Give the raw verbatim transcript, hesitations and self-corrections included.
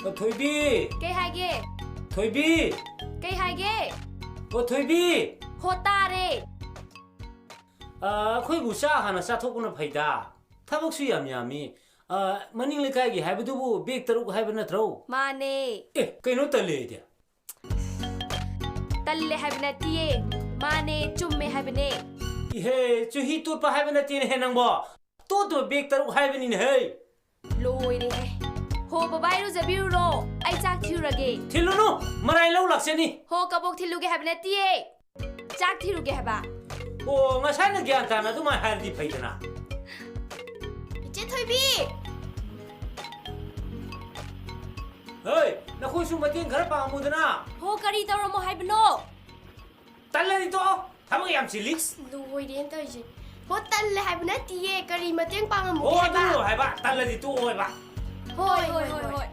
ꯑ, ꯊꯣꯏꯕꯤ! ꯀꯩ ꯍꯥꯏꯒꯦ? ꯊꯣꯏꯕꯤ! ꯀꯩ ꯍꯥꯏꯒꯦ? ꯑꯣ, ꯊꯣꯏꯕꯤ! ꯍꯣ, ꯇꯥꯔꯦ꯫ ꯑ, ꯑꯩꯈꯣꯏꯕꯨ ꯆꯥꯛ ꯍꯥꯟꯅ ꯆꯥꯊꯣꯛꯄꯅ ꯐꯩꯗ꯫ ꯊꯕꯛꯁꯨ ꯌꯥꯝ ꯌꯥꯝꯃꯤ꯫ ꯑ, ꯃꯅꯤꯡ ꯂꯩꯀꯥꯏꯒꯤ ꯍꯥꯏꯕꯗꯨꯕꯨ bag ꯇꯔꯨꯛ ꯍꯥꯏꯕ ꯅꯠꯇ꯭ꯔꯣ? ꯃꯥꯅꯦ꯫ ꯑꯦ, ꯀꯩꯅꯣ ꯇꯜꯂꯦ ꯑꯩꯗꯤ? ꯇꯜꯂꯦ ꯍꯥꯏꯕ ꯅꯠꯇꯤꯌꯦ꯫ ꯃꯥꯅꯦ, ꯆꯨꯝꯃꯦ ꯍꯥꯏꯕꯅꯦ꯫ ꯏꯍꯦ, ꯆꯨꯍꯤ ꯇꯣꯠꯄ ꯍꯥꯏꯕ ꯅꯠꯇꯦꯅꯦꯍꯦ ꯅꯪꯕꯣ꯫ ꯇꯣꯠꯇꯕ bag ꯇꯔꯨꯛ ꯍꯥꯏꯕꯅꯤꯅꯦꯍꯦ꯫ ꯂꯣꯏꯔꯦꯍꯦ꯫ ꯍꯣ, ꯕꯕꯥ, ꯏꯔꯨꯖꯕꯤꯔꯨꯔꯣ꯫ ꯑꯩ ꯆꯥꯛ ꯊꯤꯔꯨꯔꯒꯦ꯫ ꯊꯤꯜꯂꯨꯅꯨ, ꯃꯔꯥꯏ ꯂꯧ ꯂꯥꯛꯆꯅꯤ꯫ ꯍꯣ, ꯀꯕꯣꯛ ꯊꯤꯜꯂꯨꯒꯦ ꯍꯥꯏꯕ ꯅꯠꯇꯤꯌꯦ꯫ ꯆꯥꯛ ꯊꯤꯔꯨꯒꯦ ꯍꯥꯏꯕ꯫ ꯑꯣ, ꯉꯁꯥꯏꯅ ꯒ꯭ꯌꯥꯟ ꯇꯥꯅ ꯑꯗꯨꯃꯥꯏꯅ ꯍꯥꯏꯔꯗꯤ ꯐꯩꯗꯅ꯫ ꯏꯆꯦ ꯊꯣꯏꯕꯤ! ꯍꯣꯏ, ꯅꯈꯣꯏꯁꯨ ꯃꯇꯦꯡ ꯈꯔ ꯄꯥꯡꯉꯝꯃꯨꯗꯅ꯫ ꯍꯣ, ꯀꯔꯤ ꯇꯧꯔꯝꯃꯣ ꯍꯥꯏꯕꯅꯣ? ꯇꯜꯂꯗꯤ ꯇꯣꯛꯑꯣ, ꯊꯕꯛ ꯌꯥꯝ ꯆꯤꯜꯂꯤ꯫ ꯑꯁ, ꯂꯣꯏꯔꯦꯅ ꯇꯧꯔꯤꯁꯦ꯫ ꯍꯣ, ꯇꯜꯂꯦ ꯍꯥꯏꯕ ꯅꯠꯇꯤꯌꯦ, ꯀꯔꯤ ꯃꯇꯦꯡ ꯄꯥꯡꯉꯝꯃꯨꯒꯦ ꯍꯣ, ꯍꯥꯏꯕ? ꯑꯗꯨꯅꯦ ꯍꯥꯏꯕ, ꯇꯜꯂꯗꯤ ꯇꯣꯛꯑꯣ ꯍꯥꯏꯕ꯫ ꯍꯣꯏ, ꯍꯣꯏ, ꯍꯣꯏ, ꯍꯣꯏ꯫